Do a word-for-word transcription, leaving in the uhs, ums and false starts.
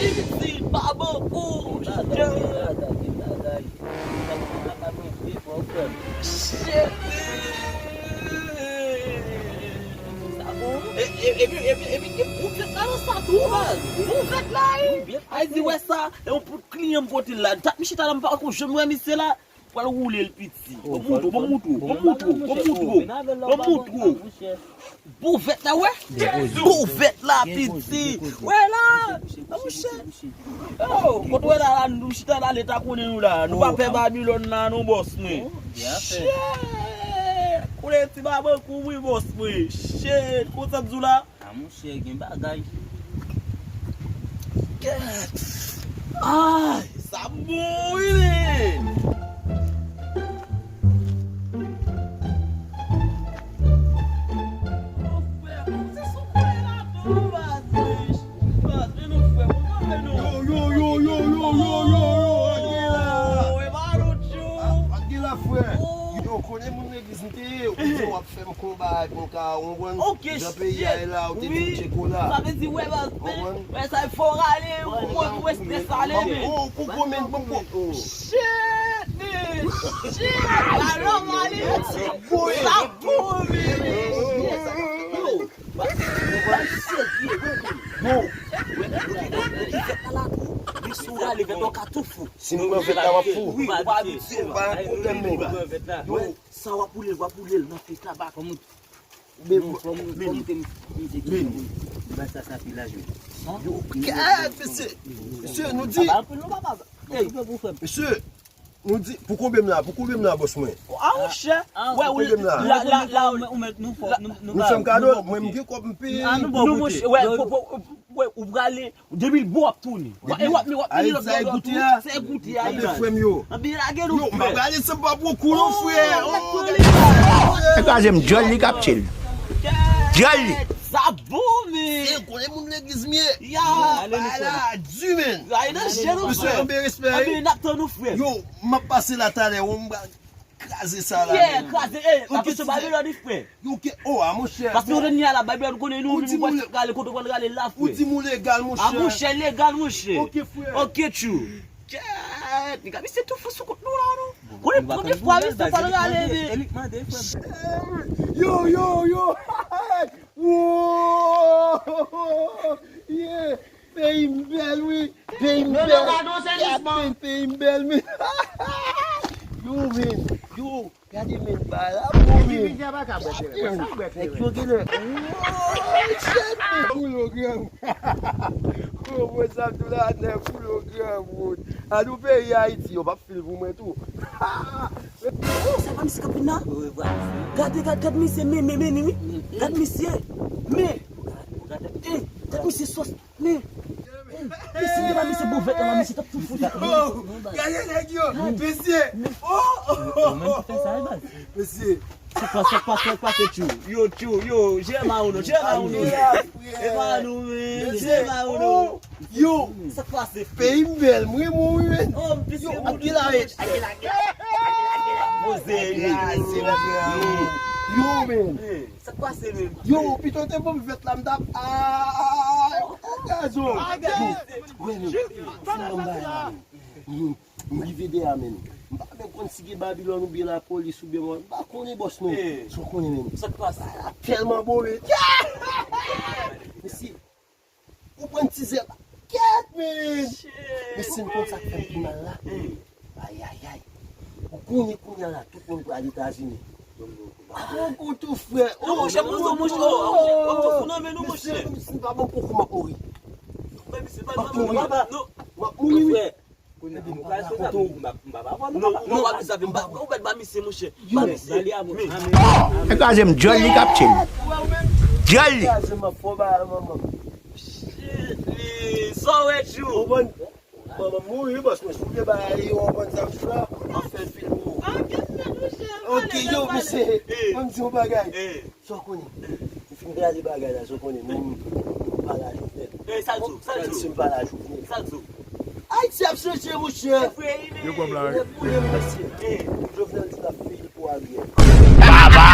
Li di pa bon pou chè. Cheri. Sa bon? E, e, epi, epi, epi, gen bouvèt la nan sa tou, baz. Bouvèt la, wi. Ay di, wè sa, e yon pout kliyan m pote l la. Dat m chita la, m pa ko janm wè misye la. Pral woule l piti. Bon moutro, bon moutro, bon moutro, bon moutro, bon moutro. Bouvèt la, wè. Bouvèt la, piti. Wè la. Monchè. Oh, kote wè la, la, nou chita la, leta konnen nou la. Nou pa pè Babilòn la, non, bòs mwen. Chè. Konnen ti babankou, wi, bòs mwen. Chè, konsa m di w la. A monchè, gen bagay. Kèt! Ay, sa bon, wi, men! Mon frè, kòm se sou kwen la, bon, baz, men, baz, men non, frè, bon, non, men non. Yo, yo, yo, yo, yo, yo, yo, yo, Angela! Oh, e pa lòt jou. Ah, Angela, frè. Oh. Yo, konnen moun legliz m te ye, ou di w ap fè m konba pou m ka, ou konprann? Ok, jan peyi a ye la, ou te di m tcheko la. Sa vle di, wè, baz, men, wè, sa fò rale, ou konprann, ou wè strès ale, men. Oh, koko, men, bon, bon, oh. Shit, men. Shit, alò, m ale. Sa bon, men. Yo, baz, nou pral serye, yo. Yo, wè, nou te, nou te fè kalakou, men si w rale vèt ou ka tou fou. Si m pran vèt la, w ap fou. Wi, ou pa abitye. Pa gen pwoblèm, men. Yo, sa w ap woule l, w ap woule l nan fil tabak. Kòman? Men, men, men, men, men, men, men, sa, sa pi laj, men. Yo, kèt, mesye, mesye, nou di, mesye, nou di, pou konbyen m la, pou konbyen m la, bòs mwen? A, monchè, wè, ou, la, la, la, ou mèt, nou fè, nou, nou fè m kado, mwen, m gen kòb, m peye. Nou, monchè, wè, pou, pou, wè, ou prale, depi l bon w ap tounen. W ap, w ap, w ap tounen lòt bò tou. Sa e goute a. Sa e goute a, Ivan. Frè m yo. Anben lage nou, frè. Yo, m pa prale san m pa pran kou non, frè. Oh, e kraze m, djòl li k ap tchil. Djòl li. Sa bon, men. E, konnen moun legliz m ye. Ya. Bay la di, men. Ay nan je nou, frè. Anben respè. Anben n ap tann ou, frè. Yo, m ap pase la talè, w m pral kraze sa la, men. Yeah, kraze, eh, attention, Babilòn, frè. Yo, ke, oh, a, monchè. Paske yo te ni a la, Babilòn konnen nou, nou pral rale kote w pral rale la, frè. Ou di m ou legal, monchè. A, monchè, legal, monchè. Ok, frè. Ok, tchou. Kèt, nèg la, misye tou fou sou kont nou la, non. Konnen konbyen fwa misye pral rale, men. Yo, yo, yo. Wow. Yeah. Peyi m bèl, wi. Peyi m bèl. Gade, peyi m bèl, men. Yo, men. Yo, gade, men, bagay la bon, men. Nèg yo genlè. Woy, shit, men. Koulogranm. Oh, mwen sa m tou la, nèg, koulogranm, woy. An nou peyi Ayiti, yo p ap fil pou mwen tou. Oh, se pa misye k ap vin la? Gade, gade, gade misye, men, men, men, men, men. Gade misye. Men. Eh, gade misye sòs. Men, eh, misye, se pa misye bouvèt la, misye t ap tou fou. Oh, gade nèg yo, mesye. Oh, oh, oh, oh. Mesye. Sa k pase, sa k pase, sa k pase, tchou? Yo, tchou, yo, jere ma ou non, jere ma ou non. E pa nou, men, jere ma ou non. Yo, sa k pase? Peyi m bèl, m renmen w, wi, men. Oh, yo, Akila, Akila, Akila, Akila. Poze, yo, men. Sa k pase menm? Yo, pito te ban m vèt la, m t ap, ah, gazon. Wè, men, fè m bay la, men. M, m rive dèyè, men. M pa menm konn si gen Babilòn oubyen lapolis oubyen mwen. M pa konnen bòs, non. Sa w konnen, men. Sa k pase? Bagay la tèlman bore. Mesye, ou pran ti zèb. Kèt, men! Men si n konn sa k fè m pi mal la. Ayayay. Ou konnen kounye a la, tout moun pral Etazini. Ah, ou tou frè. Non, monchè, monchè, monchè. Oh, monchè, oh, monchè, fou nan men nou, monchè. Mesye, si n pa ban m poko, m ap mouri. M ap mouri. M ap mouri, wi. Kounye a, m pral rakonte w. Non, non, ou mèt ba misye, monchè. Ba misye. E kraze m, djòl li k ap tchil. Djòl li. Shit, men, sa w wè, tchou? Ou konprann? Manman mouri, bòs, mwen sou de bagay, ou konprann sa m di la? M ap fè l fil pou ou. Ok, yo, mesye, ban m di yon bagay. Sa w konnen? M fin gade bagay la, sa w konnen, mwen, m pa la Jovenel. Sa l di w, sa l di w. Si m pa la Jovenel. Sa l di w. Ayiti ap chanje, monchè. Yo kòb la, wi. Gen pwoblèm, mesye. Jovenel di l ap fil pou Ariel. Baba!